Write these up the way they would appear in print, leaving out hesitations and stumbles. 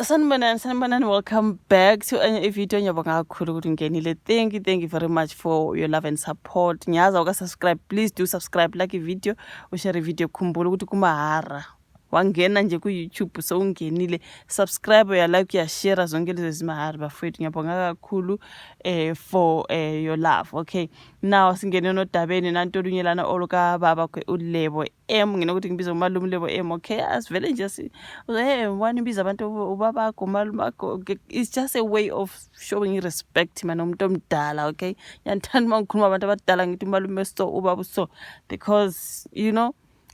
Sanibonani, sanibonani. Welcome back to enye ivideo. Ngiyabonga kakhulu ukuthi ungenile. Thank you, thank you very much for your love and support. Ngiyazi awuka-subscribe, please do subscribe, like ivideo, ushare ivideo. Khumbula ukuthi kumahara wangena nje ku-YouTube, sewungenile, subscribe, uyalike, uyashare, zonke lezo zimahara, bafowethu. Ngiyabonga kakhulu for your love. Okay, now singene nodabeni nanto olunye lana olukababa kwe uLebo M. Nginokuthi ngibize umalume uLebo M. Okay, asivele nje si hey, wani ibiza abantu ubabakho, umalumakho. It's just a way of showing respect, man, umuntu omdala. Okay, ngiyanithanda uma ngikhuluma abantu abadala, ngithi umalume so, ubaba so, because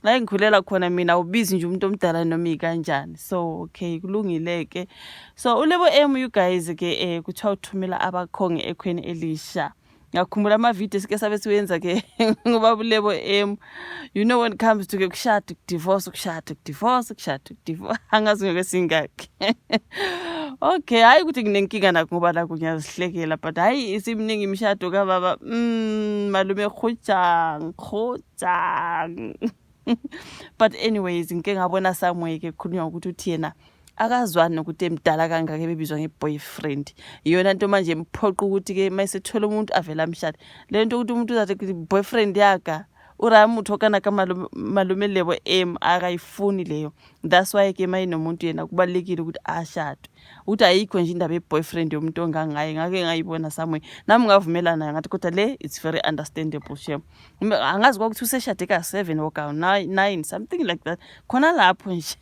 la engikhulela khona mina awubizi nje umuntu omdala noma ikanjani. So okay, kulungile ke. So uLebo M, you guys, ke kuthiwa uthumela abakhongi ekhweni elisha. Ngiyakhumbula amavidiyo sike sabe siwenza ke ngoba uLebo M, when it comes to ke kushada, kudivorce, kushada, kudivorce, kushada, kudivorce, angazi ngeke singakhi. Okay, hayi ukuthi nginenkinga nakho ngoba nakho ngiyazihlekela, but hayi, isiminingi imishado kababa. Malume khujang khujang. But anyways, ngike ngabona somewhere ke kukhulunywa ukuthi uthi yena akazwani nokuthi emdala kangaka ebebizwa nge-boyfriend. Iyona nto manje emphoqa ukuthi-ke uma esethola umuntu avele amshade. Le nto ukuthi umuntu uzathi boyfriend yaka ura motho kana ka malume Lebo M akayifuni leyo. That's why ke uma enomuntu yena kubalulekile ukuthi ashadwe, ukuthi ayikho nje indaba ye-boyfriend yomuntu ongangaye. Ngake ngayibona somewhere nami ngavumelana, ngathi kodwa le it's very understandable, shem. Angazi kwakuthi useshade ka-seven or ka-nine, something like that, khona lapho nje.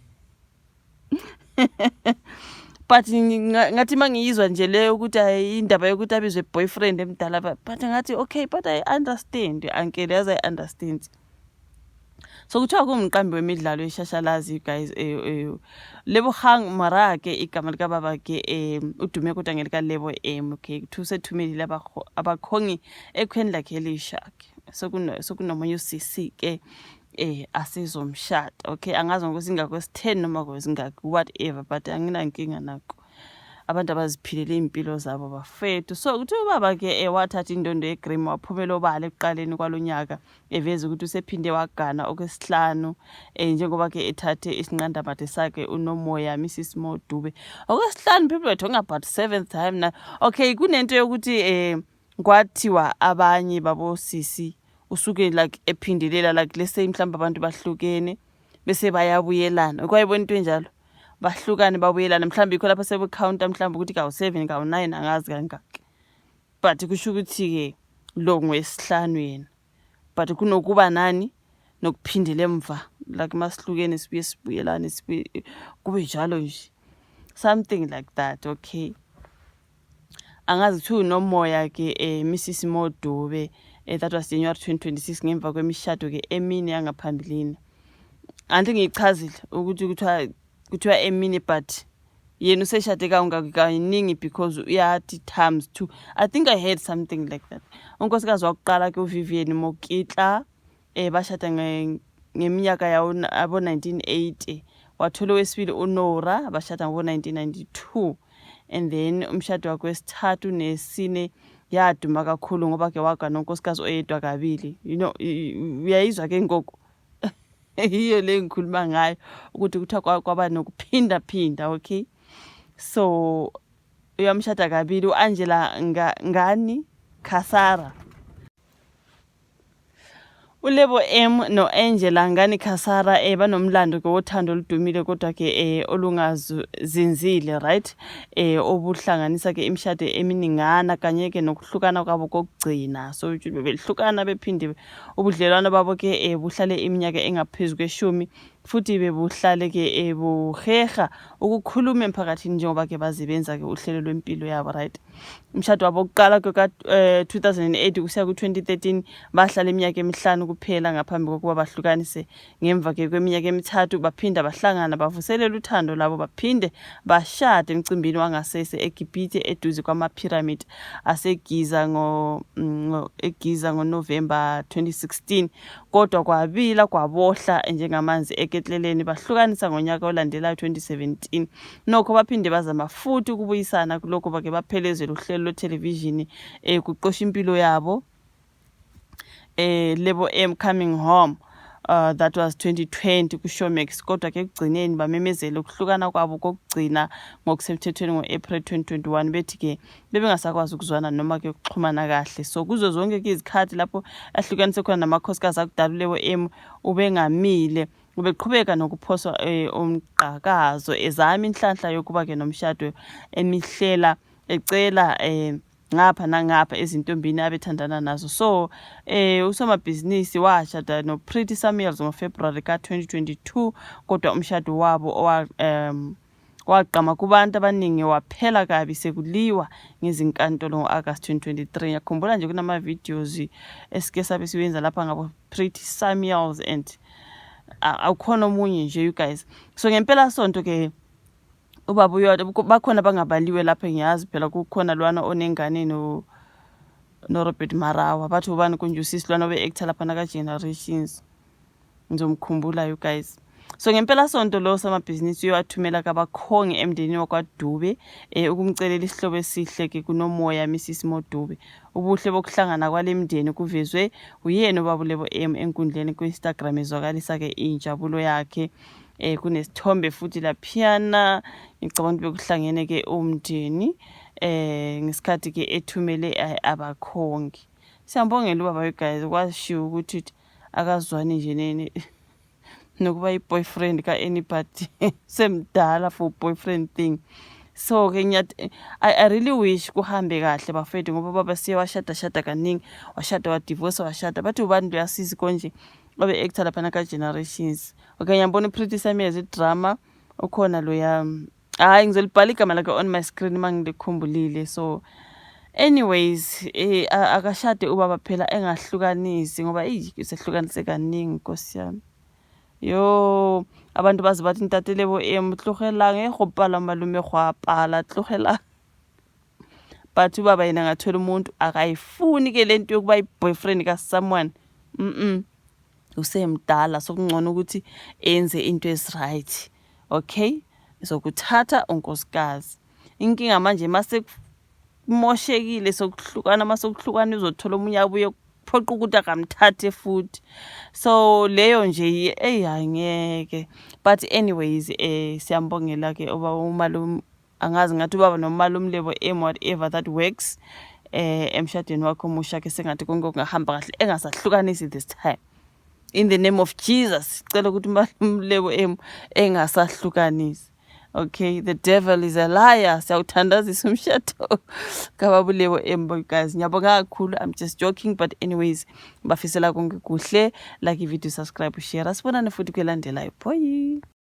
But ngathi uma ngiyizwa nje leyo ukuthi hayi, indaba yokuthi abizwe boyfriend emdala, but ngathi okay, but I understand, uncle, yazi, I understand. So kuthiwa kuwumqambi wemidlalo yeshashalazi, you guys, Lebogang Morake igama likababa ke, udume kodwa ngelika Lebo M. Okay, kuthiwa usethumelile abakhongi ekhweni lakhe elisha ke. Sokunomunye usisi ke asizomshada. Okay, angazi ngokusingakho 10 noma kwezingaki, whatever, but anginankinga nakho, abantu abaziphilele iy'mpilo zabo, bafethu. So kuthiwa ubaba ke wathatha indondo ye-Grammy, waphumela obala ekuqaleni kwalo nyaka, eveza ukuthi usephinde wagana okwesihlanu, njengoba ke ethathe isinqandamathe sakhe uNomoya Mrs Modube okwesihlanu. People were talking about seventh time now. Okay, kunento yokuthi kwathiwa abanye babosisi usuke like ephindelela, like let's say mhlawumbe abantu bahlukene bese bayabuyelana, kwayibona into enjalo, bahlukane babuyelana, mhlawumbe ikho lapho sebecounta mhlawumbe ukuthi kawu-seven, kawu-nine, angazi kangaki, but kusho ukuthi-ke lo ngowesihlanu yena. But kunokuba nani nokuphindela emva, like masihlukene sibuye sibuyelane, sibuye kube njalo nje, something like that. Okay, angazi. Kuthiwa uNomoya ke Mrs Modube, that was January 2026, ngemva kwemishado ke emine yangaphambilini. Anti ngiyichazile ukuthi kuthiwa emine, but yena useshade kangaki, kaningi, because uyathi times two. I think I heard something like that. Unkosikazi wakuqala ke uVivian Mokitla, bashada ngeminyaka yawo abo 1980. Wathola owesibili uNora, bashada ngo 1992, and then umshado wakhe wesithathu nesine yaduma kakhulu ngoba ke wagana unkosikazi oyedwa kabili. Uyayizwa ke ngoku, yiyo le ngikhuluma ngayo ukuthi kuthiwa kwaba nokuphinda phinda. Okay, so uyamshada kabili u-Angela Ngani Khasara. ULebo M no-Angela Ngani Khasara banomlando ke wothando oludumile kodwa ke olungazinzile, right, obuhlanganisa ke imishado eminingana kanye ke nokuhlukana kwabo kokugcina. So behlukana bephinde, ubudlelwano babo ke buhlale iminyaka engaphezu kweshumi futhi bebuhlale ke buheha ukukhuluma emphakathini njengoba ke bazibenza ke uhlelo lwempilo yabo, right? Umshado wabo wokuqala ke ka 2008 kusiya ku-2013, bahlala iminyaka emihlanu kuphela ngaphambi kokuba bahlukanise ngemva ke kweminyaka emithathu. Baphinda bahlangana, bavuselela uthando labo, baphinde bashade emcimbini wangasese eGibhithe eduze kwama-pyramid aseGiza eGiza ngoNovemba 2016, kodwa kwabila kwabohla njengamanzi eketleleni, bahlukanisa ngonyaka olandelayo, 2017. Nokho baphinde bazama futhi ukubuyisana, kulokho bake baphelezela uhlelo lwethelevishini kuqosha impilo yabo, Lebo M Coming Home. That was 2020 kuShowmax, kodwa ke ekugcineni bamemezela ukuhlukana kwabo kokugcina ngokusemthethweni ngo-April 2021, bethi ke bebengasakwazi ukuzwana noma ke ukuxhumana kahle. So kuzo zonke ke izikhathi lapho ahlukanise khona namakhosikazi akudala, uLebo M ubengamile, ubeqhubeka nokuphoswa umgqakazo, ezama inhlanhla yokuba ke nomshado, emihlela ecela ngapha nangapha ezintombini abethandana nazo. So usomabhizinisi washada noPretty Samuels ngoFebruary ka-2022, kodwa umshado wabo owa wagqama kubantu abaningi waphela kabi sekuliwa ngezinkantolo ngo-August 2023. Ngiyakhumbula nje kunama-videos esike sabe siwenza lapha ngabo Pretty Samuels and awukhona omunye nje, you guys. So ngempela sonto ke ubaba uyodwa bakhona bangabaliwe lapha, ngiyazi phela kukhona lwana onengane no Robert Marawa, bathi ubani konje, usisi lwana obe-actor lapha naka-Generations, ngizomkhumbula, you guys. So ngempela sonto lo samabhizinisi uyowathumela kabakhongi emndenini wakwaDube ukumcelela isihlobo esihle ke kunomoya Mrs Modube. Ubuhle bokuhlangana kwale mndeni kuvezwe uyena ubaba uLebo M enkundleni ku-Instagram, ezwakalisa ke injabulo yakhe. Kunesithombe futhi laphiyana, ngicabanga ukuthi bekuhlangene ke umndeni ngesikhathi ke ethumele abakhongi. Siyambongela ubaba, you guys, kwashiwo ukuthi akazwani nje nene nokuba i-boyfriend ka-anybody, semdala for boyfriend thing. So ke I really wish kuhambe kahle, bafethu, ngoba baba siye washada shada kaningi, washada, wadivorce, washada. Bathi ubani luyasizi konje obe actor lapha ka-Generations? Okay, ngiyambona uPretty Samuels, idrama ukhona loya. Hayi, ngizolibhala igama lakhe on my screen uma ngilikhumbulile. So anyways, akashade ubaba phela, engahlukanisi, ngoba eyi, sehlukanise kaningi, nkosi yami. Yo, abantu baze bathi, "Ntate Lebo M, tlogelang e go pala malume, go a pala, tlogelang." But ubaba yena ngathola umuntu, akayifuni ke lento yokuba i-boyfriend ka-someone. Usemdala, sokungcono ukuthi enze into ezi-right, okay, zokuthatha unkosikazi. Inkinga manje mase kumoshekile, sokuhlukana, mase kuhlukana uzothola omunye abuye phoqa ukuthi akamthathe futhi. So leyo nje, eyi, angeke. But anyways, siyambongela ke ubaba umalume, angazi, ngathi ubaba nomalume Lebo M, whatever that works, emshadweni wakho omusha ke, sengathi konke kungahamba kahle, engasahlukanisi this time. In the name of Jesus, cela ukuthi umalume Lebo M engasahlukanisi. Okay, the devil is a liar. Siyawuthandazisa umshado kababa uLebo M, guys. Ngiyabonga kakhulu. I'm just joking, but anyways, bafisela konke kuhle. Like ivideo, subscribe, share. Asibonane futhi kwelandelayo. Bye.